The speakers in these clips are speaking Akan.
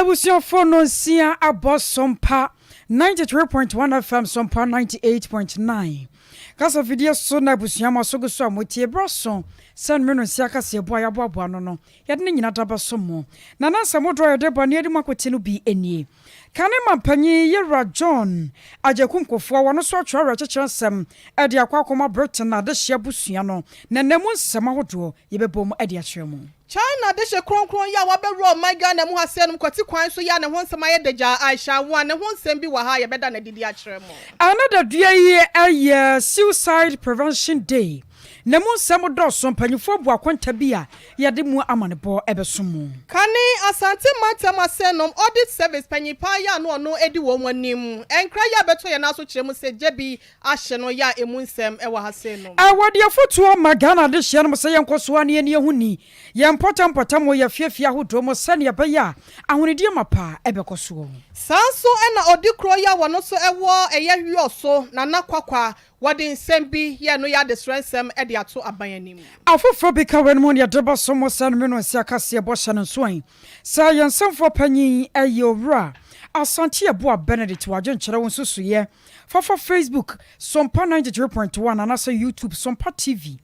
Abusuafoɔ no nsia abɔ Sompa 93.1 FM, Sompa 98.9 kasafidie so na abusua mo aso gu so a motie berɛ so sɛ nnome no nsia kaseɛbɔ a yɛaboaboa ano no yɛde ne nyina da bɛso mo. Na na nsɛm hodoɔ a yɛde ba ne yɛde mu akote no bi nie. Kane mampanyin Yewura John Agyekum Kufuor wɔno nso atwerɛ awerɛkyekyerɛ nsɛm de akɔ akɔma Britain adehyeɛ abusua no na nna mu nsɛm ahodoɔ yɛbɛbom de akyerɛ mo. China dehye kronkron yi a wabɛwura ɔman Ghana mu ha sɛɛ nom kwati kwan so yi a ne ho nsɛm ayɛ dagyaa Aisha Awoa ne ho nsɛm bi wɔ ha a yɛbɛda no adidi akyerɛ mo. Ɛnnɛ dadua yi yɛ Suicide Prevention Day na emu nsɛm dɔɔso, mpanyimfoɔ bu akonta bi a yɛde mu amanebɔ bɛso mo. Kane Asante Mantam Asɛnnom Audit Service panyin paa yi a na ɔno di wɔn anim nkra yi a bɛtɔ yɛn aso kyerɛ mu sɛ gya bi ahye no yɛ a emu nsɛm wɔ ha sei nom. Wɔde afotuo ma Ghana adehyeɛ nom sɛ yɛnkɔ so ara na yɛnni yɛn ho ni, yɛn mpɔtam mpɔtam wɔ yɛn afiafie ahodoɔ mu sɛdeɛ ɛbɛyɛ a ahonidie mapa bɛkɔ soɔ. Saa nso na ɔdi korɔ yi a wɔno nso wɔ ɛyɛ Wiɔso, Nana Kwakwa, wɔde nsɛm bi yɛ no yɛ adesrɛ nsɛm de ato aban anim. Afoforɔ bi ka weinom ho na yɛde ba so mo sɛ no me no nsi akaseɛ bɔ hyɛ no nso ɛn sɛ yɛn nsɛmfoɔ panyin yɛ Owura Asante Yeboah Benedict w'adwenkyerɛ wo nsusuiɛ fa fa Facebook Sompa 93.1 anaasɛ YouTube Sompa TV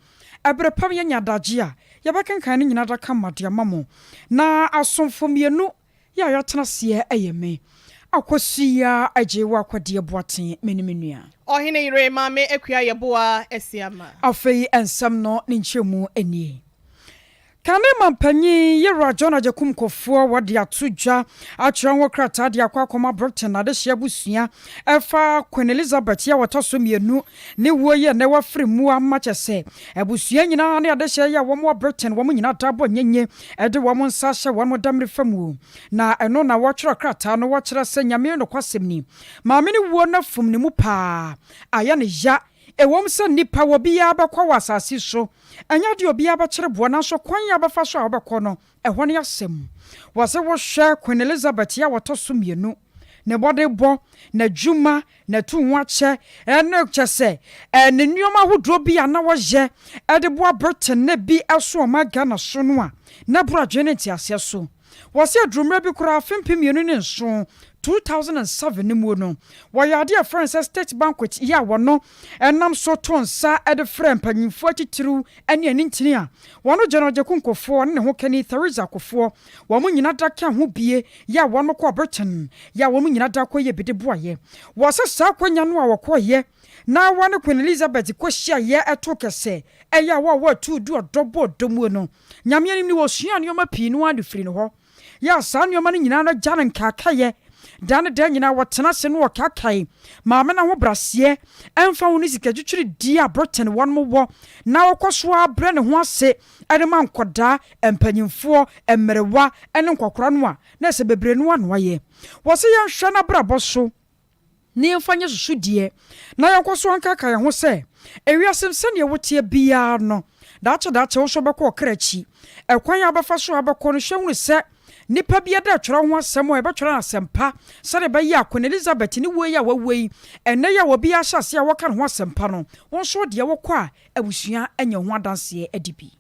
ɛberɛ pam yɛnya adagye a yɛbɛkenkan ne nyina adaka ma de ama mo na asomfo mmienu yɛ a yɛatena aseɛ yɛ me Akosua Agyewa Akwadeɛ Boateng me ne me nua. Ɔhene yere Maame Akua Yeboah Asiamah. Afei nsɛm no ne nkyerɛmu nie. Kane mampanyin Yewura John Agyekum Kufuor wɔde ato dwa atwerɛ ho krataa de akɔ akɔma Britain adehyeɛ abusua ɛfa Queen Elizabeth yi a wɔtɔ so mmienu ne wuo yi a ɛnɛ wafiri mu ama kyɛ sɛ abusua nyinaa ne adehyeɛ yi a wɔn wɔ Britain wɔn nyinaa da bɔ nyenye de wɔn nsa ahyɛ wɔn damiri fa mu na ɛno na wɔtwerɛ krataa no wɔkyerɛ sɛ Nyame nokwasɛm ni maame ne wuo no afum ne mu paa ayɛ ne ya. Ɛwom sɛ nnipa wɔ biara bɛkɔ wɔ asase so, ɛnyɛ adeɛ obiara bɛkyere boɔ, nanso kwan a bɛfa so a wɔbɛkɔ no, ɛhɔ ne asɛm. Wɔsɛ wohwɛ Queen Elizabeth yi a wɔtɔ so mmienu, ne bɔde bɔ, n'adwuma, n'atu ho akyɛ, ɛne kyɛ sɛ ne nneɛma ahodoɔ bi a na wɔyɛ ɛde boa Britain ne bi ɛso ɔman Ghana so no a, na boro adwene ne nteaseɛ so. Wɔsɛ adurummerɛ bi koraa afe 2007, 2007 ne mu no, wɔyɛ adeɛ a ɛfrɛ no sɛ state banquet yi a wɔno ɛnam so to nsa de frɛ mpanyinfoɔ atitiriw ne anintini a wɔno General Agyekum Kufuor ne ne ho kani Theresa Kufuor wɔn nyinaa da ka ho bie yɛ a wɔn kɔ Britain yɛ a wɔn nyinaa da kɔ yɛ bi de boayɛ. Wɔsɛ saa akonnwa no a wɔkɔɔyɛ na wɔne Queen Elizabeth kɔhyiaeɛ ɛto kɛsɛ ɛyɛ a wɔa wɔatu du ɔdɔ bɔ ɔdɔ mu no, Nyame anim ni, wɔsua nneɛma pii no ara de firi no hɔ yɛ a saa nneɛma no nyinaa no gya no nkaakaeɛ da ne da nyinaa wɔtena ase no wɔkaakae maame no ho braseɛ ɛmfa ho ne sika twitwiri die a Britain wɔn wɔ na wɔkɔ so abrɛ ne ho ase ɛde ma nkɔdaa, mpanyimfoɔ, mmerewa ne nkɔkora no a na ɛsɛ bebree no ano ayɛ. Wɔsɛ yɛnhwɛ n'abrabɔ so ne yɛmfa nyɛ susudeɛ na yɛnkɔ so ankaka yɛn ho sɛ ewiase sɛdeɛ woteɛ biara no, daakye daakye wo so bɛkɔ ɔkra akyi. Ɛkwan a wobɛfa so a wobɛkɔ no, hwɛ hunu sɛ nipa bi ɛda atwerɛ ho asɛm a ɛbɛtwerɛ no asɛmpa sɛdeɛ ɛbɛyɛ a Queen Elizabeth ne wuo yi a wawuo yi ɛnnɛ yi a wɔbi ahyɛ ase a wɔka ne ho asɛmpa no, wɔn nso deɛ wɔkɔ a abusua anya ho adanseɛ adi bi.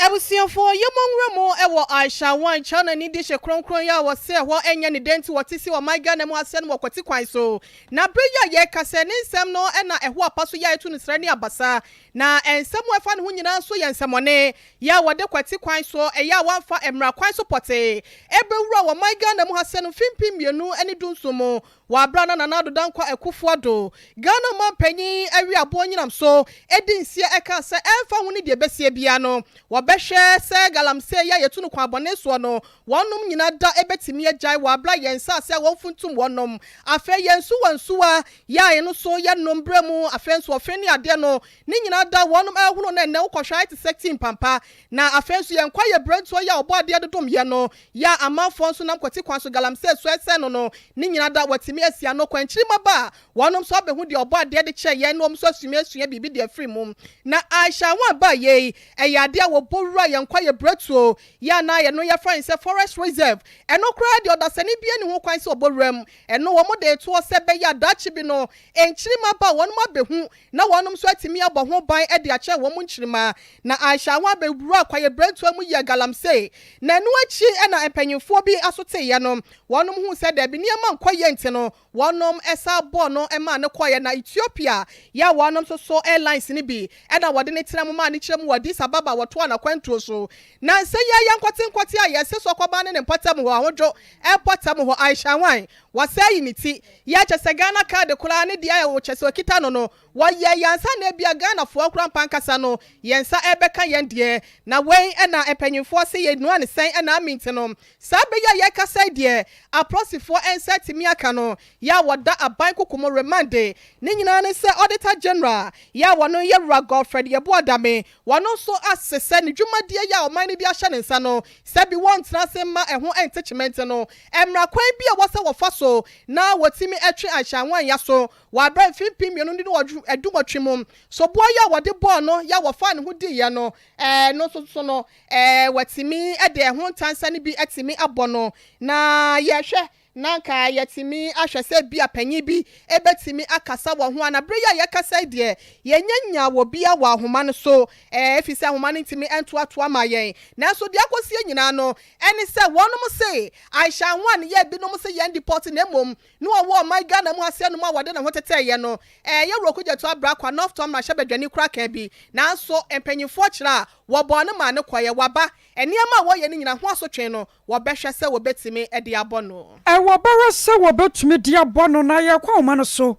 Abusuafoɔ, yɛmmɔ nwura mu wɔ Aisha Wan China ni de hyɛ kronkron yi a wɔsɛ hɔ ɛnyɛ ne dɛn nti wɔte si ɔman Ghana mu asɛ no wɔ kwati kwan so na bere yi a yɛreka sɛ ne nsɛm no ɛna ɛho apa so yɛ a ɛto no srɛ ne abasa na nsɛm a ɛfa ne ho nyinaa nso yɛ nsɛmɔne yɛ a wɔde kwati kwan so ɛyɛ a wɔamfa mmara kwan so pɔtee ɛbɛwura wɔ ɔman Ghana mu ha sɛ no mfimfini 2017 mu wɔ abera na Nana Addo Dankwa Akufo-Addo Ghana man panyin awi aboɔ nyinam so edi nsia ɛka sɛ ɛmfa ho ne deɛ ɛbɛsie bia no wɔbɛhwɛ sɛ galamsey yɛ yɛtu no kwan bɔne soɔ no wɔnom nyinaa da ɛbɛtumi agyae wɔ abera yɛn nsaase a wɔmfuntum wɔnom afei yɛn nsuwa nsuwa yɛ a yɛn nso yɛnom berɛ mu afei nso ɔfe ne adeɛ no ne nyinaa da wɔnom ɛhoro no ɛnɛ wokɔhwɛ ayɛ te sɛ tea pampa na afei nso yɛn kwa yɛ berɛntoɔ yɛ a ɔbɔ adeɛ dodom yɛ no yɛ a amanfoɔ nso nam kwati kwan so galamsey so ɛsɛ no no ne nyinaa da wɔtumi. atumi asi ano kwan. Nkyirimma ba a, wɔnom nso abɛhu deɛ Ɔbɔadeɛ de kyɛɛ yɛn na wɔn nso asumi asua biribi de afiri mu. Na Aisha ho aba yei, ɛyɛ adeɛ a wɔbɔ wura yɛn kwaeɛ berɛtuo yi a na yɛno yɛfrɛ no sɛ forest reserve. Ɛno koraa deɛ ɔdasani biara nni ho kwan sɛ ɔbɔ wuram. Ɛno wɔn de retoɔ sɛ ɛbɛyɛ a daakye bi no nkyirimma ba a wɔnom abɛhu na wɔnom nso atumi abɔ ho ban de akyerɛ wɔn nkyirimma. Na Aisha ho abɛwura kwaeɛ berɛntoa mu yɛɛ galamsey. Na ɛno akyi na mpanyimfoɔ bi aso teeɛ no, wɔnom huu sɛ daabi nneɛma nkɔ yie nti no, wɔnom san bɔɔ no maa no kɔeɛ. Na Ethiopia yɛ a wɔnom nso so airlines no bi na wɔde no tena mu maa no kyerɛ mu wɔ Addis Ababa a wɔtoaa n'akwantuo so. Nansa yi ara yɛ nkɔtenkɔte a yɛse Sɔkɔban ne ne mpɔtam hɔ, Ahodwo mpɔtam hɔ, Aisha Wan, Wɔsɛe yi ne ti. Yɛ kyɛ sɛ Ghana card koraa ne deɛ a kyɛ sɛ ɔkita no no wɔyɛ yɛ ansa na ebia Ghana foɔ koraa mpo ankasa no yɛn nsa ɛbɛka yɛn deɛ. Na wei na mpanyinfoɔ se yɛ nua ne sɛn na ami nti no saa bɛ yi a yɛkasa yi deɛ aprɔsifoɔ nsa atumi aka no yɛ a wɔda aban koko mu remande. Ne nyinaa ne sɛ Auditor General yɛ a wɔno yɛ Wura Godfred Yeboah Dame Wɔno nso ase sɛ ne dwumadie yi a ɔman no de ahyɛ ne nsa no, sɛ bi wɔntena ase mma ɛho nte kyemente no, mmara kwan bi a ɛwɔ sɛ wɔfa so na wɔtumi twe Ahyɛanwanya so wɔ aberɛ mfe 2018 mu soboɔ yi a wɔde bɔɔ no yɛ a wɔfaa ne ho diiɛ no, ɛno nso so no, wɔatumi de ɛho ntansa no bi atumi abɔ no. Na yɛhwɛ Na anka yɛatumi ahwɛ sɛ ebia panyin bi betumi akasa wɔ ho a, na bere yi a yɛrekasa yi deɛ, yɛnnya nyaa obiara wɔ ahoma no so, efisɛ ahoma no ntumi ntoatoa mmaa yɛn. Nanso deɛ akosie nyinaa no, ɛne sɛ wɔnom se Aisha Anwan yɛ ebinom se yɛn deport na mmom na ɔwɔ ɔman Ghana mu ha sɛ nom a wɔde ne ho tetɛeɛ no, ɛyɛ Wuro Okudzeto Abrah Kwa North Tɔn mmarahyɛbadwani koraa kaa bi. Nanso mpanyinfoɔ kyerɛ a wɔbɔɔ no maa no kɔeɛ. Waba. Nneɛma a wɔyɛ no nyinaa ho asotwe no, Wɔbɛhwɛ sɛ wɔbɛtumi de abɔ no. Ɛwɔ bɛhwɛ sɛ wɔbɛtumi de abɔ no na yɛkɔ ahoma no so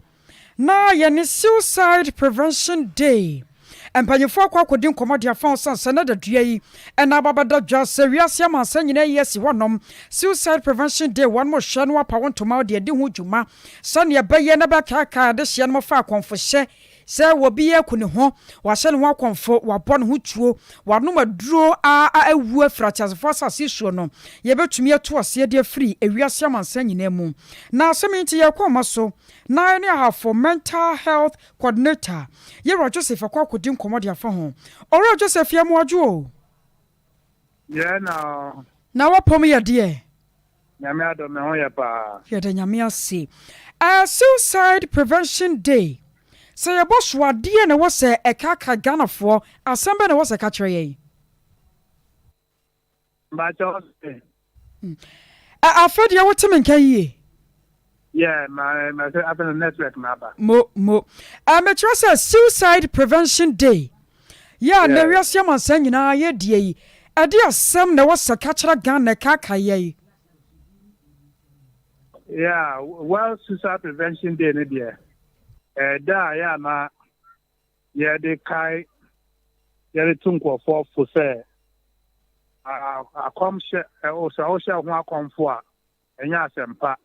na yɛne Suicide Prevention Day mpanyinfoɔ akɔ akɔdi nkɔmmɔ de afa ho sane sɛ na dadua yi na aba abɛda dwa sɛ wiase amansan nyinaa yi asi hɔnom Suicide Prevention Day wɔnom hwɛ na wɔapa wo ntoma de adi ho dwuma sɛdeɛ ɛbɛyɛ na bɛkaakae adehyeɛ nom fa akɔmfohyɛ Sɛ obi aku ne ho, wahyɛ ne ho akɔmfo, wabɔ ne ho tuo, wanom aduro a awu afiri ateasefoɔ asase soɔ no, yɛbɛtumi atu aseɛ de afiri ewiase amansan nyinaa mu. Na asɛm yi nti yɛrekɔ ɔma so na yɛne Ahafo Mental Health Coordinator, Yɛwura Joseph akɔ akɔdi nkɔmmɔ de afa ho. Owura Joseph yɛ mo adwo o. Yɛɛ na o. Na w'apɔm yɛ deɛ? Nyame adom me ho yɛ paa. Yɛda Nyame ase. Ɛɛ suicide prevention day sɛ yɛbɔ so a deɛn na ɛwɔ sɛ ɛkaakae Ghanafoɔ, asɛm bɛn na ɛwɔ sɛ ɛka kyerɛ yɛn? Mpakyɛ wo se. Ɛ afei deɛ wote me nka yie? Yeah, ma ma sɛ afei no network na aba. Mo mo. Ɛ mekyerɛ sɛ suicide prevention day yɛ a nnɛ wiase amansan nyinaa yɛdie yi, ɛde asɛm na ɛwɔ sɛ ka kyerɛ Ghana ɛkaakae yɛn? Yeah, World Suicide Prevention Day no deɛ, ɛda a yɛ ana yɛde kae yɛde to nkurɔfoɔ fo sɛ akɔmhyɛ sɛ wohyɛ ho akɔmfo a ɛnyɛ asɛmpa.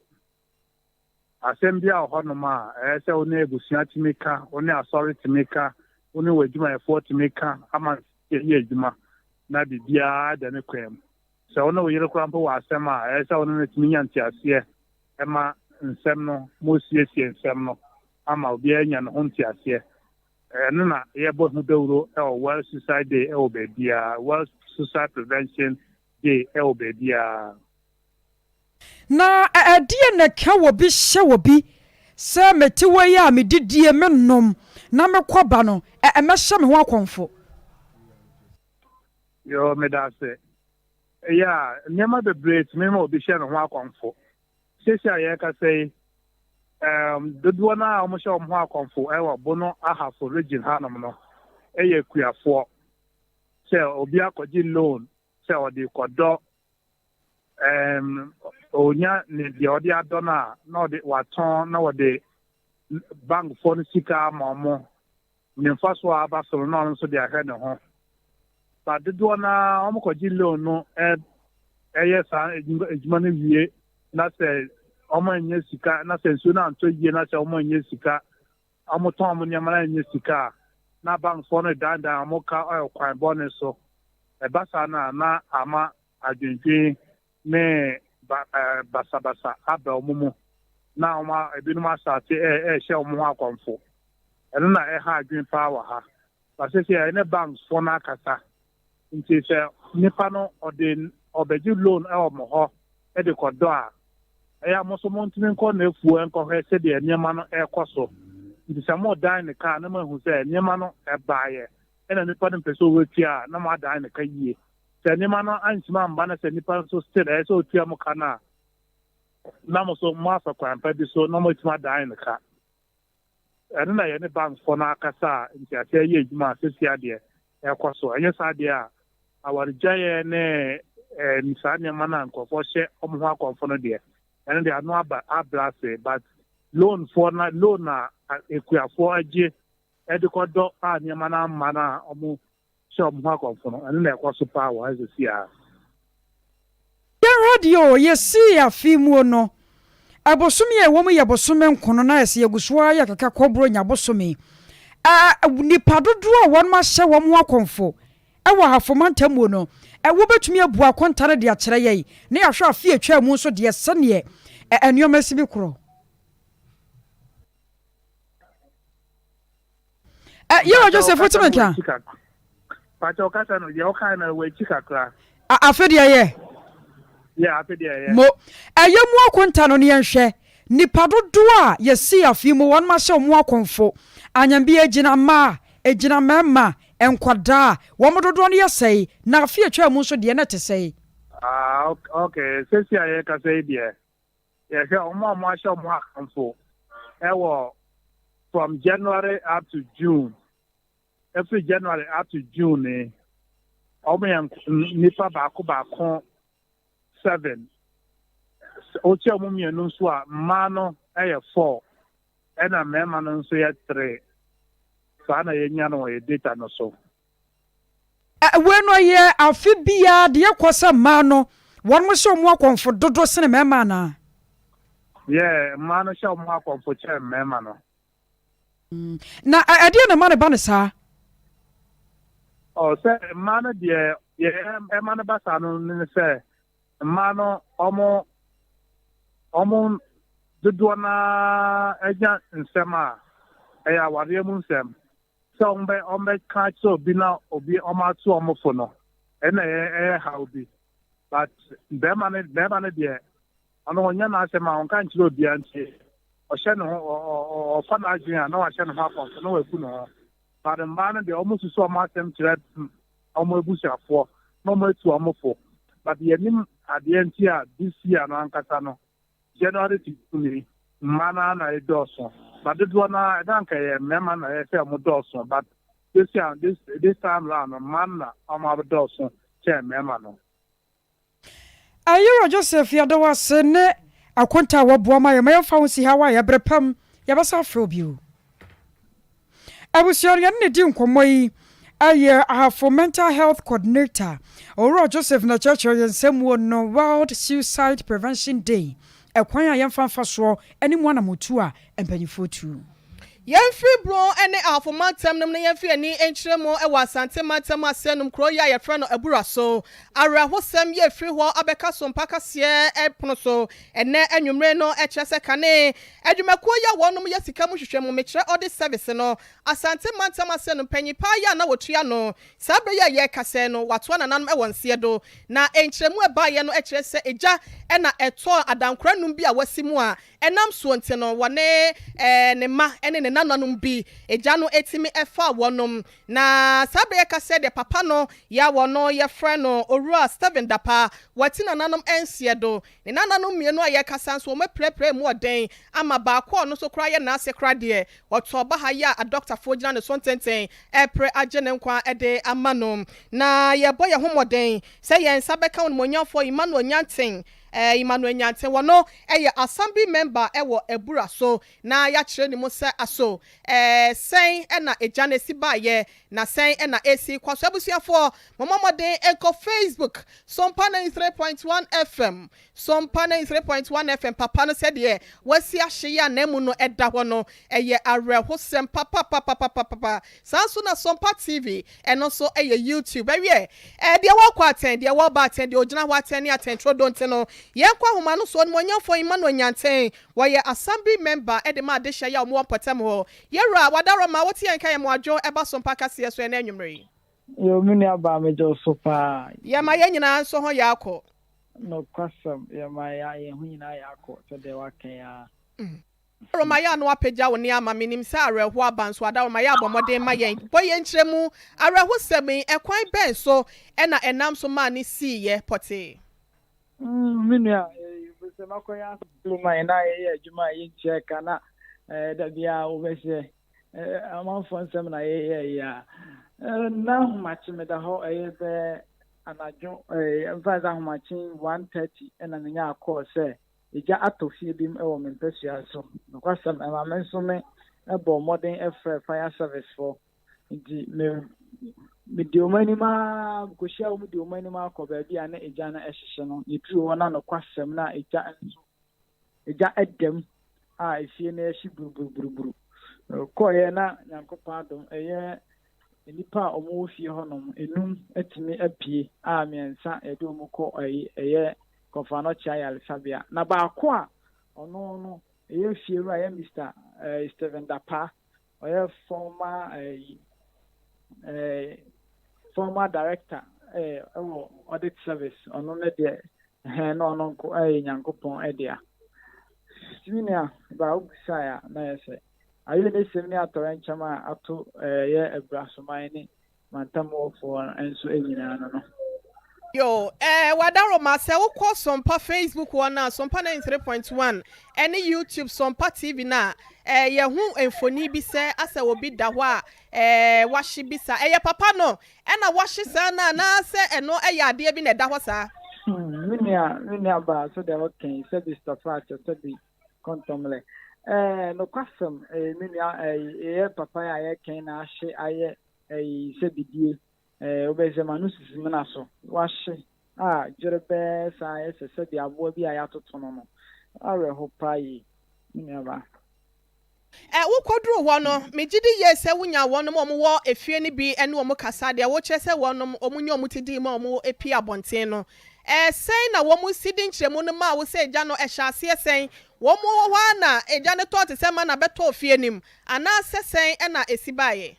Asɛm bi a wɔ hɔnom a ɛyɛ sɛ wo ne abusua tumi ka, wo ne asɔre tumi ka, wo ne w'adwumayɛfoɔ tumi ka ama yɛ adwuma na biribiara da ne kwan mu. Sɛ wo ne wo yere koraa mpo wɔ asɛm a, ɛyɛ sɛ wo ne no tumi nya nteaseɛ ma nsɛm no, mosiesie nsɛm no ama obiara anya ne ho nteaseɛ. Ɛno na yɛbɔ ho dawuro wɔ World Suicide Day wɔ baabiara, World Suicide Prevention Day wɔ baabiara. Na ɛdeɛn na ɛka obi hyɛ obi sɛ mete hɔ yi a medidie, menom, na mekɔ ba no, mɛhyɛ me ho akɔmfo? Yoo, meda ase. Yeah, nneɛma bebree tumi ma obi hyɛ ne ho akɔmfo. Seesei a yɛrekasa yi, um, dodoɔ no a wɔhyɛ wɔn ho akɔmfo wɔ Bono Ahafo region hanom no yɛ kuafoɔ. Sɛ obi akɔgye loan sɛ ɔde kɔdɔ um, ɔnya ne deɛ ɔde adɔ no a na ɔde watɔn na wɔde bankfoɔ no sika ama wɔn ne mfasoɔ a aba so no na ɔno nso de ahwɛ ne ho. Ba dodoɔ no ara wɔkɔgye loan no ɛyɛ saa adwuma no wie na sɛ wɔanyɛ sika na sɛ nsuo no antɔ yie na sɛ wɔanyɛ sika wɔtɔn wɔn nneɛma no anyɛ sika a na bankfoɔ no dandan wɔn ka wɔ kwan bɔne so. Ɛba saa no a na ama adwendwen ne basabasa aba wɔn mu. na wɔn ebinom asate ɛrehyɛ wɔn ho akɔmfo. Ɛno na ɛha adwene paa wɔ ha. But seesei a yɛne banks foɔ no akasa nti sɛ nipa no ɔde ɔbɛgye loan wɔ mo hɔ de kɔdɔ a, ɛyɛ a mo nso montumi nkɔ n'afuo nkɔhwɛ sɛdeɛ nneɛma no ɛrekɔ so. Nti sɛ modan ne ka a na moahu sɛ nneɛma no ɛbaeɛ ɛna nipa no mpɛ sɛ ɔbɛtua a na moadan ne ka yie. Sɛ nneɛma no antumi amba na sɛ nipa no nso still ɛyɛ sɛ ɔtua mo ka no a, na mo nso moafa kwan pa bi so na moatumi adan ne ka. Ɛno na yɛne bankfoɔ no akasa a nteaseɛ yɛ adwuma a seesei adeɛ ɛrekɔ so. Ɛnyɛ saa deɛ a, awaregyaeɛ ne saa nneɛma no a nkurɔfoɔ hyɛ wɔn ho akɔmfo no deɛ, ɛno deɛ ano aba abrɛ ase. But loanfoɔ na loan a akuafoɔ agye de kɔdɔ a nneɛma no amma no a wɔn hyɛ wɔn ho akɔmfo no, ɛno na ɛkɔ so paa wɔ ha seesei ara. Yɛnhwɛ deɛ o, yɛsii afe yi muo no, bosome a ɛwɔ mu yɛ bosome nkono na ɛsɛ yɛgu so ara yɛkeka kɔ Buronya bosome. Ɛ, nnipa dodoɔ a wɔnom ahyɛ wɔn ho akɔmfo wɔ Ahafo mantam muo no, ɛ, wobɛtumi abu akonta no de akyerɛ yɛn na yɛahwɛ afe a ɛtwaa mu nso deɛ sɛdeɛ ɛ, nneɛma si bi korɔ. Ɛ, Yehowa Joseph, wotumi nka? Pakyɛ ɔkasa no, deɛ ɔkae no ɛwɔ akyi kakra. Afe deɛ ɛyɛ? Yɛ, afe deɛ ɛyɛ. Mo, ɛyɛ mu akonta no ne yɛnhwɛ. Nnipa dodoɔ a yɛsii afe yi mu wɔnom ahyɛ wɔn akɔmfo, anyambie egyina mmaa, egyina mmarima, nkwadaa, wɔn dodoɔ no yɛ sɛe, na afe a ɛtwaa mu nso deɛ na ɛte sɛe? Ah, okay, seesei a yɛrekasa yi deɛ, Yɛhwɛ wɔn a wɔahyɛ wɔn akamfo wɔ from January up to June, ɛfiri January up to June ni, wɔn yɛ nnipa baako baako seven. Wokyɛ wɔn mmienu nso a, mmaa no yɛ four, ɛna mmarima no nso yɛ three. Saa na yɛnya no wɔ yɛ data no so. Wei no ɛyɛ afe biara deɛ kɔ sɛ mmaa no wɔn hyɛ wɔn akɔmfo dodo sene mmarima anaa? Yeah, mmaa no hyɛ wɔn akɔmfo kyɛn mmarima no. Na ɛdeɛ na ɛma no ba no saa? Oh, sɛ mmaa no deɛ deɛ ɛma no ba saa no ne sɛ mmaa no wɔn wɔn dodoɔ no ara anya nsɛm a ɛyɛ awareɛ mu nsɛm. Sɛ wɔbɛ wɔbɛka akyerɛ obi na obi wɔn ato wɔn fo no, ɛna ɛyɛ ɛyɛ haw bi. But bɛrima no bɛrima no deɛ ɔno ɔnyɛ n'asɛm a ɔnka nkyerɛ obiara nti ɔhyɛ ne ho ɔfa n'adwene a na wahyɛ ne ho akɔmfo na waku ne ho. But mmaa no deɛ wɔn susu wɔn asɛm kyerɛ wɔn abusuafoɔ na wɔn atu wɔn fo. But yɛnim adeɛ nti a this year no ankasa no January to June yi, mmaa no ara na ɛdɔɔso. But dodoɔ no ara, ɛda anka ɛyɛ mmarima na ɛyɛ sɛ wɔn dɔɔso. But this year, this, this time round no, mmaa no na wɔn abɛdɔɔso kyɛn mmarima no. Ayera Joseph yɛda wo ase ne akonta a woaboa ma yɛn ma yɛmfa wo nsi ha wɔ ayɛ bere pa mu yɛbɛsan afrɛ wo bio. Abusua no yɛne no di nkɔmmɔ yi yɛ Ahafo Mental Health Coordinator Owura Joseph na kyerɛkyerɛ yɛn nsɛm mu no World Suicide Prevention Day, ɛkwan a yɛmfa mfa soɔ ne mu anamotuo a mpanyinfoɔ tu. Yɛmfiri Brong ne Ahafo mantam no mu na yɛmfa yɛn ani nkyerɛ mu wɔ Asante mantam aseɛ nom kuro yi a yɛfrɛ no Abura so. Awerɛhosɛm yi afiri hɔ abɛka Sompa kaseɛ pono so ɛnnɛ anwummere no kyerɛ sɛ kane Adwumakuo yi a wɔnom yɛ sika mu nhwehwɛmu, mekyerɛ audit service no, Asante mantam ase no mpanyin paa yi a na wɔtua ano saa berɛ yi a yɛrekasa yi no, wɔatoa nananom wɔ nseɛ do. Na nkyerɛmu a ɛbaeɛ no kyerɛ sɛ egya na ɛtɔɔ adankora nnum bi a wɔasi mu a ɛnam soɔ nti no wɔne ne mma ne ne nananom bi egya no tumi faa wɔnom. Na saa berɛ yɛrekasa yi deɛ papa no yɛ a wɔno yɛfrɛ no Owura Stephen Dapaah, wati nananom nseɛ do. Ne nananom mmienu a yɛrekasa nso, wɔapirapira emu ɔden ama baako a ɔno nso koraa yɛ n'ase koraa deɛ, ɔtɔɔ baha yi a adɔktafoɔ gyina ne so ntenten repere agye ne nkwa de ama no. Na yɛrebɔ yɛn ho mmɔden sɛ yɛn nsa bɛka Onimuonyamfoɔ Emmanuel Nyanten, Emmanuel Nyanten, wɔno yɛ Assembly Member wɔ Abura so, na yɛakyerɛ ne mu sɛ aso sɛn na egya no si baeɛ Na sɛn na esi kɔ so? Abusuafoɔ, mommɔ mmɔden nkɔ Facebook, Sompa 93.1 FM, Sompa 93.1 FM, papa no sɛdeɛ wasi ahye yi ananmu no da hɔ no, ɛyɛ awerɛhosɛm papapapapapapa. Saa nso na Sompa TV, ɛno nso yɛ YouTube. Ɛwiɛ, ɛɛ, deɛ wɔrekɔ atɛn, deɛ wɔreba atɛn, deɛ ɔgyina hɔ atɛn ne atɛn trodonte no, Yɛnkɔ ahoma no so, Onimuonyamfoɔ Emmanuel Nyanten, wɔyɛ Assembly member de ma adehyeɛ yi a wɔwɔ mpɔtam hɔ. Yɛwura, Wadaroma, wote yɛn nka yɛn mmoadwo ɛba Sompa kaseɛ so ɛnɛ anwummerɛ yi. Yoo me nua baa megye wo so paa. Yɛma yɛn nyinaa nso ho yɛ akɔ. Nokwasɛm yɛma yɛn ho nyinaa yɛ akɔ sɛdeɛ woaka yi ara. Adaworoma yɛ ano apagya wo nne ama me nim sɛ awerɛhoɔ aba nso Adaworoma yɛ abɔ mmɔden ma yɛn bɔ yɛn nkyerɛmu awerɛhosɛm yi ɛkwan bɛn so na ɛnam so maa no siiɛ pɔtee. Me nua, sɛ makɔyɛ asafo ma yɛn na yɛyɛ adwuma a yɛntua ka na da biara wobɛhyɛ amanfoɔ nsɛm na yɛyɛ yi a, na ahomakye meda hɔ ɛyɛ bɛɛ anadwo mfa sɛ ahomakye 1:30 na menya akɔɔ sɛ Egya atɔ fie bi mu wɔ me mpasua so. Nokwasɛm, ɛma me nso me bɔɔ mmɔden frɛɛ fire service foɔ. Nti me medi wɔn anim ara, mekɔhyia wɔn di wɔn anim akɔ baabi a na egya no hyehye no. Yɛduruu hɔ na nokwasɛm na egya nso, egya da mu a efie no rehye buruburuburuburu. Mekɔeɛ na Nyankopɔn adom, ɛyɛ nnipa a wɔwɔ fie hɔnom, enum atumi apue a mmiɛnsa yɛde wɔn kɔ ɛyi ɛyɛ Kɔfanokyɛ ayaresabea. Na baako a ɔno no ɛyɛ fiewura ɛyɛ Mister eh, Stephen Dapaah, ɔyɛ former eh, eh, former director eh, ɛwɔ audit service, ɔno no deɛ ɛhɛn na ɔno nko ɛyɛ Nyankopɔn ɛdea. Tumi nua, ba wobisae a na yɛ sɛ ayɛ ne sɛm ne atɔrɛnkyɛm a ato ɛyɛ Abrasoman ne mantam hɔfoɔ nso nyinaa no no. Yo, eh, Wadaroma, sɛ wokɔ Sompa Facebook hɔ no a, Sompa 93.1 ɛne YouTube Sompa TV no a, eh, yɛho mfoni bi sɛ asɛ obi da hɔ a, eh, wahye bi saa. Ɛyɛ papa no ɛna wahye saa no anaasɛ ɛno ɛyɛ adeɛ bi na ɛda hɔ saa? Me nua baa so deɛ ɔka yi, sɛbi stɔfa akyɛ sɛbi kɔntɔmlɛ. Nokwasɛm, me nua, ɛyɛ papa yi a yɛkɛn na ahye ayɛ ɛyi sɛbi die. Wobɛyɛ sɛ ma no sisi mena so wahye a gyere bɛɛ saa ayɛ sɛ sɛbi aboa bi a yɛatoto no awerɛho paa yie, me nua baa. Wokɔduru hɔ no, megye di yie sɛ wonya wɔnom a wɔwɔ efie no bi ne wɔn kasa deɛ wokyerɛ sɛ wɔnom wɔn nyɛ wɔn ti di mu a wɔn pie abɔnten no. Sɛn na wɔn si di nkyerɛmu no maa wo sɛ egya no ɛhyɛ aseɛ sɛn? Wɔn wɔ hɔ ara na egya no tɔɔ te sɛ ma na bɛtɔɔ fie no mu anaasɛ sɛn ɛna esi baeɛ?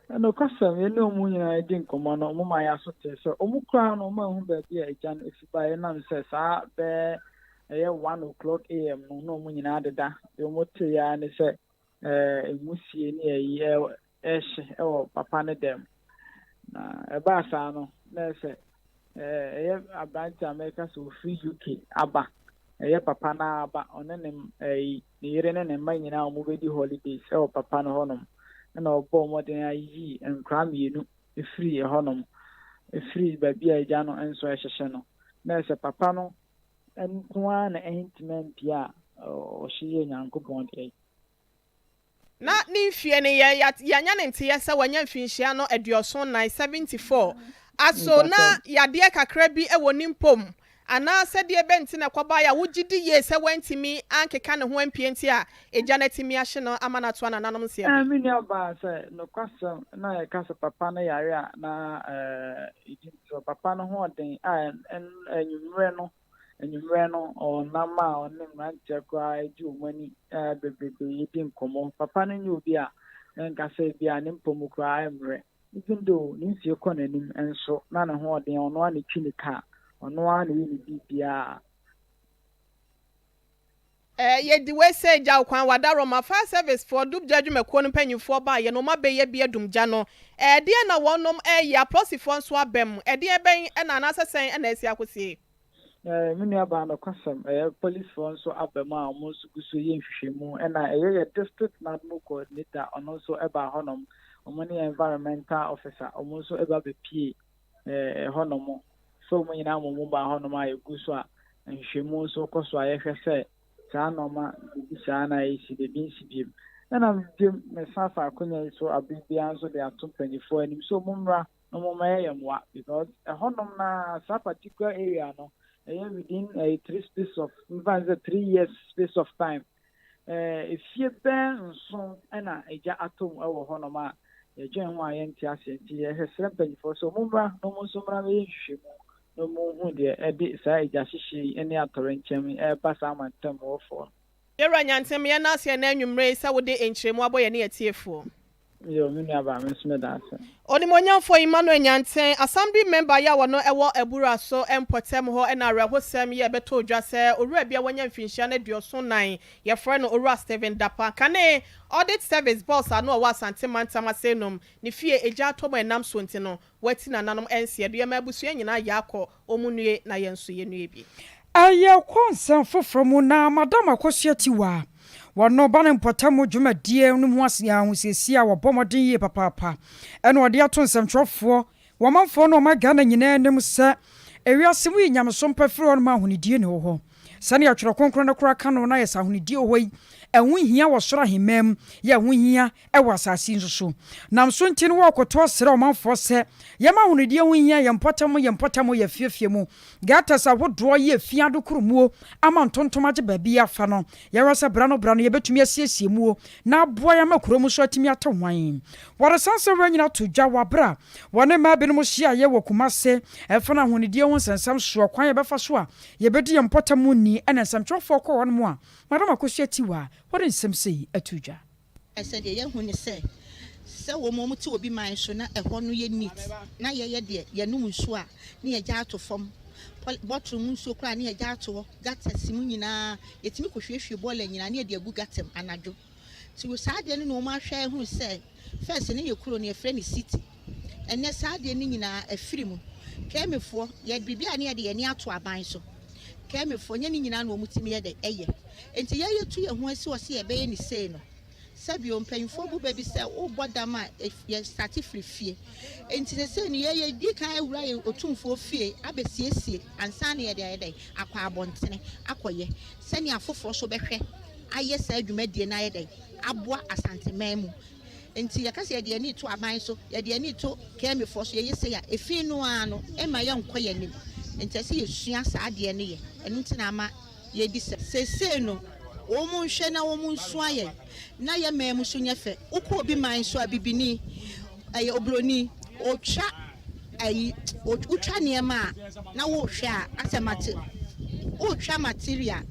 Nokwasɛm, yɛne wɔn nyinaa di nkɔmmɔ no, wɔn ma yɛ aso te sɛ wɔn koraa no wɔn ahu baabi a egya no efi baeɛ nam sɛ saa bɛɛ ɛyɛ 1 o'clock am no na wɔn nyinaa deda. Deɛ wɔn te ya ne sɛ nwusie ne ɛyi ɛhye ɛwɔ papa ne dɛm. Na ɛbaa saa no na ɛsɛ ɛyɛ aberante a mɛka sɛ ofiri UK aba, ɛyɛ papa no aba, ɔne ne ɛyi ne yere ne ne mma nyinaa wɔn bɛdi holidays ɛwɔ papa no hɔnom, ɛna ɔbɔ mmɔden ayiyi nkwadaa mmienu efiri ɛhɔnom, efiri baabi a agya no nso ɛhyehyɛ no, na ɛsɛ papa no nko ara na ɛntumi ampie a ɔhye yɛ Nyankopɔn deɛ. Na ne mfie no yɛ yɛanya ne nteɛ sɛ wanya mfinhyia no 74, 74 aso na yadeɛ kakra bi wɔ ne mpom anaasɛ deɛ bɛnti na ɛkɔbaeɛ a wogye di yie sɛ wantumi ankeka ne ho ampie nti a egya no atumi ahye no ama no atoa nananom nseɛ? Me nua baa, sɛ nokwasɛm na yɛka sɛ papa no yare a na ɛdi ntorɔ. Papa no ho ɔden a anwummerɛ no ɔnam a ɔne mmeranteɛ koraa gye wɔn ani bebrebe yɛdi nkɔmmɔ. Papa no nyɛ obi a nka sɛ bi a ne mpɔ koraa mmerɛ, even though ne mfie kɔ n'anim nso na ne ho ɔden. Ɔno a ne twi ne kaa, ɔno a na ɛyɛ ne biribiara. Yɛdi wei sɛ gya kwan Wadaroma, fire service foɔ, dubgya adwumakuo no mpanyinfoɔ baayɛ no, wɔn abɛyɛ bi adum gya no. Ɛdeɛ na wɔnom ɛyɛ, apolisifoɔ nso abɛm, ɛdeɛ bɛn ɛna anaasɛ sɛn ɛna esi akɔsie? Me nua baa, nokwasɛm, ɛyɛ policefoɔ nso aba mu a wɔn nso gu so yɛ nhwehwɛmu, ɛna ɛyɛ yɛ district NADMO coordinator, ɔno nso ɛba hɔnom, wɔn ne environmental officer, wɔn nso ɛba bɛpie hɔnom so. Wɔn nyinaa wɔn mu ba hɔnom a yɛgu so a nhwehwɛmu nso kɔ so a yɛhwɛ sɛ saa nneɛma biribi saa na ɛsi beebi nsi biem. Ɛna biem mesan fa akonnwa yi so abere biara nso de ato mpanyinfoɔ anim so wɔn mmra na wɔn mmɛyɛ yɛn mmoa, because ɛhɔnom na saa particular area no ɛyɛ within three space of nfa sɛ 3 years space of time, efie bɛn nson ɛna egya atom ɛwɔ hɔnom a yɛdwen ho a yɛnte aseɛ. Nti yɛhwɛ srɛ mpanyinfoɔ sɛ wɔn mmra na wɔn nso mmra bɛyɛ nhwehwɛmu. na wɔnhu deɛ ɛde saa egyahyehyeɛ yi ne atɔrɛnkyɛm yi reba saa mantam hɔfoɔ no. Yɛwura Nyantam, yɛn nan ase ɛnnɛ anwummere yi sɛ wode nkyerɛmu abɔ yɛne atiefoɔ. Yo, me nua baa, me nso meda ase. Onimuonyamfoɔ Emmanuel Nyanten, Assembly Member yi a wɔno wɔ Abura so mpɔtam hɔ na awerɛhosɛm yi ɛbɛtɔɔ dwa sɛ owura bi a wanya mfinhyia no 74, yɛfrɛ no Owura Stephen Dapaah, kane Audit Service Boss a na ɔwɔ Asante Mantam ase nom, ne fie egya atɔ mu a ɛnam soɔ nti no, wati nananom nseɛ do. Yɛma abusua nyinaa yɛ akɔ, wɔn nnue na yɛn nso yɛnnue bi. Ɛyɛ kɔ nsɛm foforɔ mu na Madam Akosua Tiwaa, wɔno ba ne mpɔtam dwumadie no mu ahosiesie a wɔbɔ mmɔden yie papaapa ɛna ɔde ato nsɛmtwerɛfoɔ, wɔ amanfoɔ ne ɔman Ghana nyinaa anim sɛ ewiase mu yi nyamesom pa firi hɔ nom a ahonidie nni wɔ hɔ. Sɛnea Twerɛ Kronkron no koraa ka no na ayɛ sɛ ahonidie wɔ hɔ yi ɛho nhia wɔ soro ahemman mu yɛ ɛho hia wɔ asase yi nso so. Nam so nti no wɔrekoto asrɛ ɔmanfoɔ sɛ yɛma ahonidie ho hia yɛn mpɔtam yɛn mpɔtam yɛn afiefie mu gutters ahodoɔ yɛ fie adokoro muo ama ntontom agye baabi afa no yɛhwɛ sɛ bra no bra no yɛbɛtumi asiesie muo na aboa yɛn ama kuro mu so atumi ate hwan. Wɔde saa nsɛm wei nyina to dwa wɔ aberɛ a wɔne mmaa binom hyiaeɛ wɔ Kumase ɛfa no ahonidie ho nsɛnsɛm soɔ kwan yɛbɛfa so a yɛbɛdi yɛn mpɔtam mu ni ɛna nsɛmtwerɛfoɔ kɔɔ hɔnom a Madam Akosua Tiwaa wɔde nsɛm sei ato dwa. Sɛ deɛ yɛahu ne sɛ, sɛ wɔn a wɔte obi man so na ɛhɔ no yɛ neat na yɛyɛ deɛ yɛnom nsuo a ne yɛgya ato fam, pɔl bottle mu nsuo koraa ne yɛgya ato hɔ, gutters mu nyinaa yɛtumi kɔhwiehwie bɔɔla nyinaa ne yɛde agu gutter mu anadwo. Nti saa adeɛ no na wɔn ahwɛ ahunu sɛ first ne yɛ kuro no yɛfrɛ no city, ɛnnɛ saa adeɛ no nyinaa afiri mu. Kɛmefoɔ yɛ biribi a ne yɛde yɛn ani ato aban so. Kɛmefoɔ nyɛ ne nyinaa na wɔtumi yɛ dɛ ɛyɛ. Enti yɛn yɛtu yɛn ho asi hɔ sɛ yɛbɛyɛ no sei no, sɛbio mpanyinfoɔ bu bɛ bi sɛ wobɔ dam a yɛ starte firi fie. Enti sesei no yɛn yɛdi kan awura yɛn otumfoɔ fie abɛsiesie ansa na yɛde ayɛ dɛn akɔ abɔntene akɔyɛ sɛnea afoforɔ nso bɛhwɛ ayɛ saa dwumadie no ayɛ dɛn aboa Asanteman mu. Enti yɛka sɛ yɛde yɛn ani reto aban so, yɛde yɛn ani reto Kɛmifoɔ so, yɛyɛ sei a, efi no ara no ɛmma yɛnkɔ yɛn anim. Enti ɛsɛ sɛ yɛsua saa adeɛ no yɛ. Ɛno nti na ama yɛdi sɛ. Seesei no, wɔnhwɛ na wɔnsua yɛn, na yɛn man mu nso nyɛ fɛ. Wokɔ obi man so a, bibini, ɛyɛ oburoni, ɔtwa ayi, wotwa nneɛma a, na wohwɛ a, asɛ mate, wotwa material,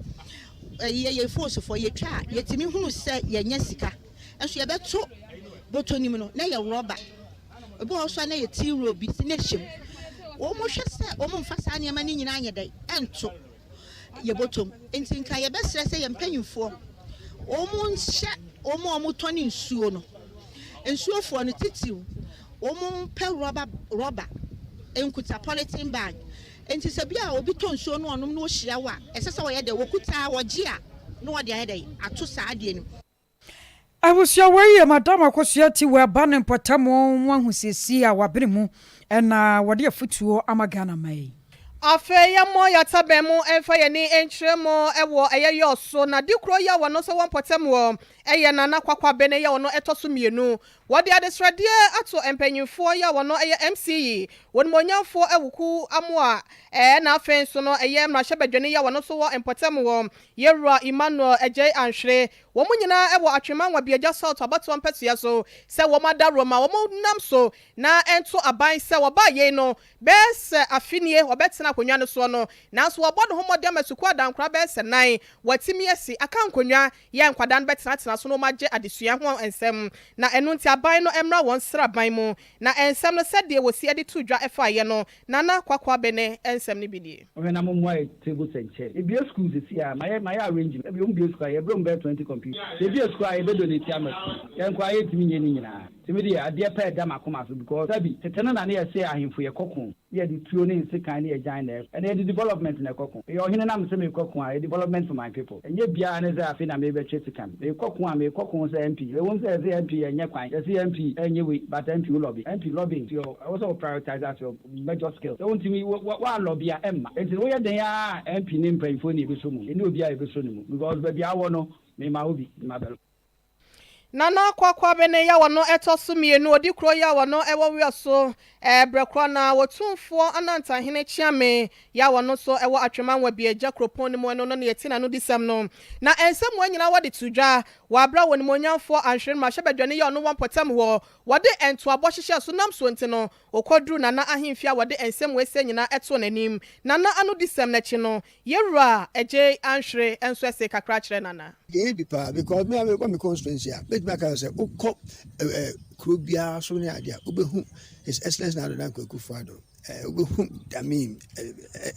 ɛyi yɛyɛ foosfoɔ, yɛtwa a, yɛtumi hunu sɛ yɛnya sika. Nso yɛbɛto bɔtɔ no mu no, na ɛyɛ rɔba. Ebi wɔ hɔ nso a, na ɛyɛ tea roll bi na ɛhyɛ mu. Wɔhwɛ sɛ wɔmfa saa nneɛma no nyinaa nyɛ dɛn, ɛnto. yɛbɔtɔ mu. Nti nka yɛbɛsrɛ sɛ yɛn mpanyinfoɔ wɔn nhyɛ wɔn a wɔtɔn nsuo no, nsuofoɔ no titiriw, wɔn mpɛ rɔba rɔba nkuta polythene bag. Nti sɛ bi a obi tɔ nsuo no ɔnom na ɔhyia wo a, ɛsɛ sɛ ɔyɛ dɛ wɔkuta ɔgye a na ɔde ayɛ dɛ ato saa adeɛ no mu. Abusua wei yɛ Madam Akosua Tiwaa ba ne mpɔtam ho ahosiesie a wabene mu na wɔde afutuo ama Ghana man yi. Afei yɛmmɔ yɛataban mu mfa yɛn ani nkyerɛ mu wɔ ɛyɛ yɔɔ so, na di kuro yi a wɔno nso wɔ mpɔtam wɔ ɛyɛ Nana Kwakwabene yi a ɔno ɛtɔ so mmienu. Wɔde adesrɛdeɛ ato mpanyinfoɔ yi a wɔno ɛyɛ MC yi, Onimuonyamfoɔ Awuku Amoah ɛɛ na afei nso no ɛyɛ mmarahyɛbadwani yi a wɔno nso wɔ mpɔtam wɔ Yɛwura Emmanuel Adjei Anhwere. Wɔn nyinaa wɔ Atwema Nwabiagya South abatoɔ mpɛsoa so sɛ wɔn adaworoma wɔn nam so na ɛnto aban sɛ wɔbaa yei no bɛyɛ sɛ afe nie wɔbɛtena akonnwa no soɔ no nanso wɔabɔ ne ho mmɔden ama sukuu adankora bɛyɛ sɛ nan wɔatumi asi aka nkonnwa yɛ nkwadaa no bɛtenatena so na wɔn agye adesua ho nsɛm na ɛno nti aban no mmra wɔn sraban mu na nsɛm no sɛdeɛ wɔsi de too dwa faeɛ no Nana Kwaku Abene nsɛm no bi nie. Ɔhwɛ na mo mmoa yɛ tables and chairs. Yɛbue school sesei a, mayɛ mayɛ arrangement. Ebia wɔn bue school a, yɛbrɛ wɔn bɛyɛ 20 computers. Sɛ yɛbue school a, yɛbɛ donate ama school. Yɛn nkoaa yɛntumi nyɛ ne nyinaa. Nti me deɛ, adeɛ pa ɛda m'akoma so because sɛbi, tete no na ne yɛse ahemfo yɛkɔ ko, ne yɛde tuo ne nsekan ne agyan na ɛko. Ɛnɛ yɛde development na ɛkɔ ko. Meyɛ ɔhene na mese merekɔ ko a, ɛyɛ development for my people. Ɛnyɛ biara ne sɛ afei na merebɛtwe sekan. Merekɔ ko a, merekɔ ko sɛ MP. Ɛwom sɛ yɛse MP ɛnyɛ kwan, yɛse MP ɛnyɛ wei, but MP wo lobby. MP lobbying, ɛwɔ sɛ wo prioritize as your Major skill. Sɛ wontumi wo lobby a ɛmma. Enti no woyɛ dɛn ara a MP ne mpanyinfoɔ na yɛbɛsɔ mu. Yɛnni obiara a yɛbɛsɔ ne mu because baabi a wowɔ no mema wo bi ma bɛ. Nana Kwaku Abene yɛ ɔno ɛtɔ so mmienu, ɔdi kuro yɛ ɔno ɛwɔ Wiaso Berɛ korɔ no ara, Otumfoɔ Anantahene Kyeame yɛ ɔno nso ɛwɔ Atwema Nwabiagya kuropɔn no mu, ɛno no na yɛte n'anodisɛm no. Na nsɛm wei nyinaa wɔde to dwa wɔ aberɛ a Onimuonyamfoɔ Anhwere Mmarahyɛbadwani yɛ ɔno wɔ mpɔtam hɔ, wɔde ntoabɔ hyehyɛɛ so nam soɔ nti no, ɔkɔduruu Nana ahemfie a wɔde nsɛm wei sɛ nyinaa too n'anim. Nana anodisɛm no akyi no, Yɛwura Adjei Anhwere nso see kakra kyerɛ Nana. Yɛyɛ bi paa because me a mekɔ me constituency a mɛtumi aka sɛ wokɔ kuro biara so ne adeɛ a wobɛhu His Excellency Nana Addo Dankwa Akufo-Addo wobɛhu I mean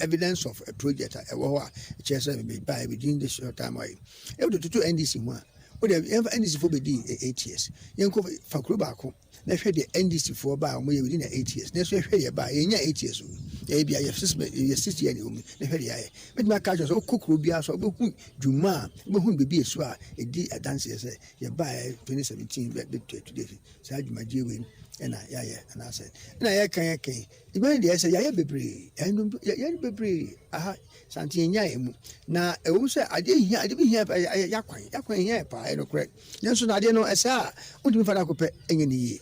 evidence of a project a ɛwɔ hɔ a ɛkyerɛ sɛ mebaeɛ within this short time ayɛ ɛwode toto NDC ho a wode yɛmfa NDC fo bɛdii 8 years yɛnkɔ fa kuro baako Na hwɛ deɛ NDC foɔ baa a wɔn yɛ within the 8 years nanso hwɛ deɛ ɛbaa yɛn nya 8 years o yɛyɛ bia yɛ six yɛ six year na ɛwɔ mu na hwɛ deɛ yɛayɛ mɛtumi aka akyerɛ sɛ wokɔ kuro biara so a wobɛhu dwuma a wobɛhu baabi esu a ɛdi adanseɛ sɛ yɛbaa 2017 bɛ bɛ to today saa dwumadie wei ɛna yɛayɛ anaasɛ ɛna yɛka yɛka yi dwuma no deɛ sɛ yɛayɛ bebree yɛayɛ bebree aha sante yɛn nyaa mu na ɛwɔ mu sɛ adeɛ hia adeɛ bi hia yɛakwan yɛakwan hia yɛ paa ɛyɛ nokorɛ Nanso na adeɛ no ɛsɛ a wontumi mfa da ko pɛ nyɛ no yie.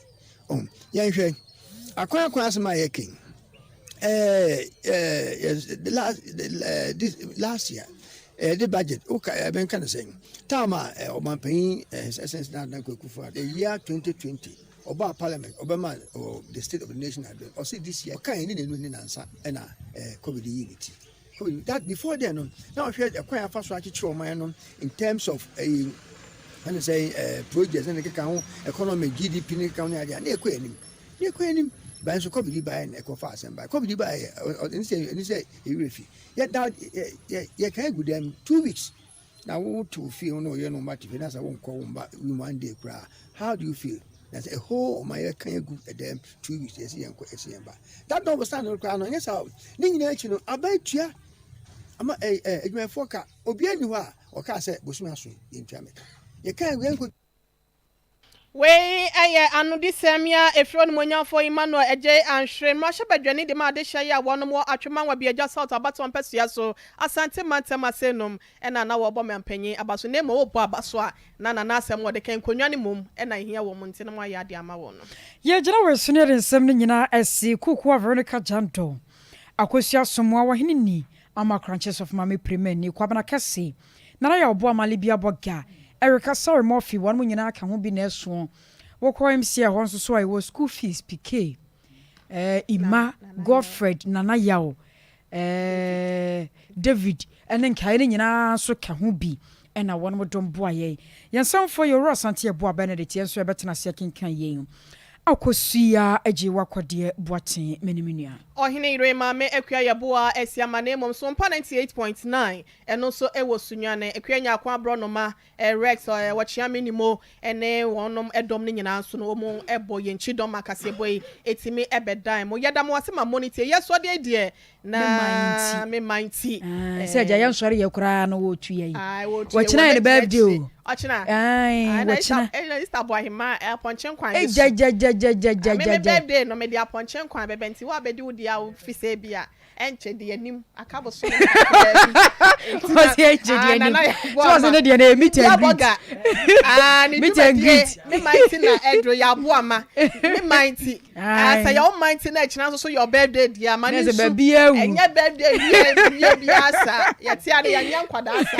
Oh, yɛnhwɛ akwan akwan asɛm a yɛka yi. Ɛɛ ɛɛ last ɛɛ this last year ɛɛ de budget woka ɛbɛnka no sɛn time a ɔmanpanyin ɛɛ essence na Adan Kwaku Akufo-Addo the year 2020 ɔbaa parliament ɔbɛma the state of the nation address ɔsi this year ɔka yɛn ne n'anu ne nansa ɛna ɛɛ covid yi ne ti. That before then no na ɔhwɛ ɛkwan afa so akyekyere ɔman no in terms of ɛyi ɛne sɛ ɛɛ projects ne keka ho economy GDP ne keka ho ne adeɛ na ɛkɔ anim na ɛkɔ anim ban nso covid baeɛ na ɛkɔ fa asɛm baeɛ covid baeɛ ɛne sɛ ɛne sɛ ɛwerɛ fi yɛ da yɛ yɛ yɛ kan gu dɛm 2 weeks na wote wo fie wo ne wo yere ne wo mma te fie na sɛ wonkɔ wo mma in one day koraa how do you feel na sɛ ɛhɔ ɔma yɛka agu ɛdɛm 2 weeks yɛsi yɛn kɔ yɛsi yɛn ba that double standard koraa no ɛnyɛ saa ne nyinaa akyi no aban tua ama ɛ ɛ adwumayɛfoɔ ka obiara ni hɔ a ɔkaa sɛ bosome aso yɛntua mɛka yɛka yɛnkɔ. Wei yɛ anodisɛm yi a ɛfiri Onimuonyamfoɔ Emmanuel Adjei Anhwere, mmarahyɛbadwani de ma adehyeɛ yi a wɔnom wɔ Atwema Nwabiagya South abatoɔ mpɛsoa so, Asante mantam ase nom na na wɔrebɔ manpanyin aba so na mmom wɔrebɔ aba so a na Nana asɛm wɔde ka nkonnwa no mmom na ɛhia wɔn nti na moayɛ adeɛ ama wɔn no. Yɛgyina wɔ su ne yɛde nsɛm no nyinaa asi Kukuwa Veronica Jandor, Akosua Asomoah, Ɔhene Ni, Ama Korankye Sɔfo Maame Premani, Kwabena Kɛse, Nana Yaw Boama Libya Bɔga, Erica Sɔre Murphy wɔnom nyinaa ka ho bi na ɛsoɔ. Wokɔ MCI hɔ nso so a yɛwɔ school fees, PK, eh, Emma, Godfred, Nana Yaw, eh, David ne nkaeɛ no nyinaa nso ka ho bi na wɔnom dom boa yɛn. Yɛn samfoɔ yɛ Owura Asante Yeboah Benedict yɛn nso yɛbɛtena ase akenkan yei. Akosua Agyei Wakɔdeɛ Boateng me ne me nua. Ɔhene yere Maame Akua Yeboah asi ama na mmom Sompa 98.9 Ɛno nso wɔ Sunyani, Akua Nyarko Aborɔnoma, Rex, Ɔkyeame Nimo ne wɔnom dɔm no nyinaa nso no wɔn bɔ yɛn kyidɔm ma kaseɛbɔ yi tumi bɛdan mo. Yɛda mo ase ma mo ne tie. Yɛ sɔ deɛ deɛ na me man nti. Sɛ agya yɛn sɔre yɛ koraa no wɔtu yɛ yi. Wɔkyena yɛ ne birthday o. Ɔkyena. Wɔkyena. Ɛna Easter bɔ ahema apɔnkye nkwan bi so. Gyagyagyagyagyagyagya. Me me birthday no mede apɔnkye nkwan bɛbɛ nti wo abɛdi wo deɛ a wofi sɛ bi a. Ɛnkyɛ di anim aka bosome kakraa bi. Ɔsi ɛnkyɛ di anim. So ɔsi ne deɛ no yɛ meet and greet. Ah, ne meet and greet. Me man ti na ɛduro yɛ aboa ma. Me man ti. Ah, sɛ yɛ wo man ti na ɛkyina nso so yɛ birthday deɛ ama ne nsu. Ɛnyɛ birthday wie wie bi asa. Yɛte ade yɛnyɛ nkwadaa sa.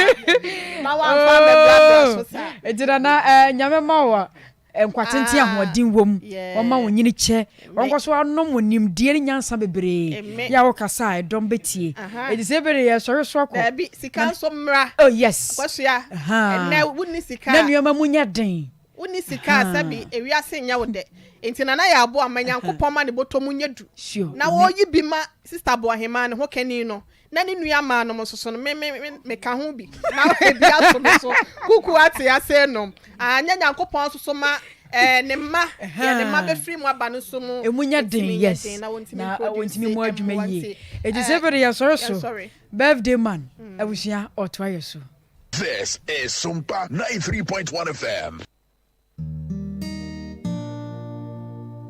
Ma wamfa mɛbrabra so sa. Eti na na eh, nyame ma wɔ. Nkwa tenten ahoɔden wom, wɔma wo nyini kyɛ, wɔnkɔ so anom wo nimdeɛ ne nyansa bebree, yɛ a wokasa a ɛdɔm bɛtie. Enti sɛ ebere yɛ sɔre so akɔ. Daabi, sika nso mmra. Oh yes. Akosua, ɛnɛ wonni sika a. Na nneɛma mu nyɛ den. Wonni sika a sɛbi ewiase nyɛ wo dɛ. Enti Nana yɛ aboa ma Nyankopɔn ma ne bɔtɔ mu nyɛ du. Sure. Na wɔyi bi ma Sister Boahemaa ne ho kani no. Na ne nua maa nom nso so no, me, me, me, meka ho bi. Na ebi ato me so. Kuku ate ase nom. Anyɛ Nyankopɔn nso so ma eh, ne mma, deɛ ne mma bɛfiri mu aba no nso mu. Emu nyɛ den, yes. Na wɔntumi Na mproduce wɔntumi mu adwuma mmoa yie. nti. Eti Eh, sɛ bere yɛsɔre so, yɛnsɔre. birthday man, abusua, ɔtoa yɛ so. This is Sumpa 93.1 FM.